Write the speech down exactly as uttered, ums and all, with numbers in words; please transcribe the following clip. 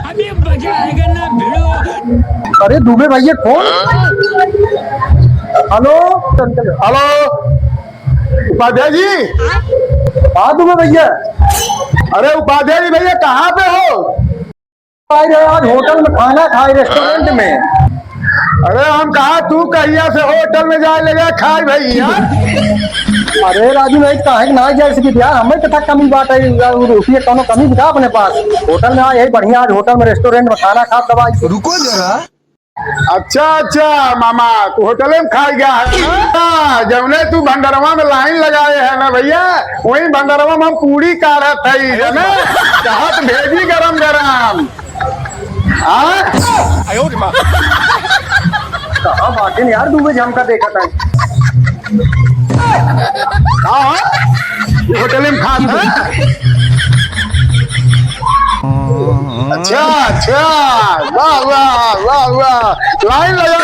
अबे मजा आएगा ना भिड़ो। अरे दुबे भैया, कौन? हेलो, हेलो, उपाध्याय जी। हाँ दुबे भैया। अरे उपाध्याय जी भैया, कहाँ पे हो? भाई रे, आज होटल में खाना खाए, रेस्टोरेंट में। अरे हम कहा, तू कहिया से होटल में जाए लगा खाए भैया? अरे राजू भाई, काहे के ना जाए सकी यार, हमें कथा कमी बात है, रुपये कौनो कमी बा अपने पास? होटल में आए, यही बढ़िया आज होटल में, रेस्टोरेंट में खाना खा दवाई। रुको जरा। अच्छा अच्छा मामा, तू होटल में खाए गया है ना? जौने तू भंडरवा में लाइन लगाए है ना भैया, वही भंडरवा में हम पूरी काढ़त है, है ना? चाहत भेजी गरम गरम। हाँ? आयो रे माँ। कहाँ बाटेन यार, दू बजे हमका देखत है। हाँ, हाँ। ये होटल में खात है। अच्छा, अच्छा। वाह, वाह, वाह, वाह। लाइन लगा।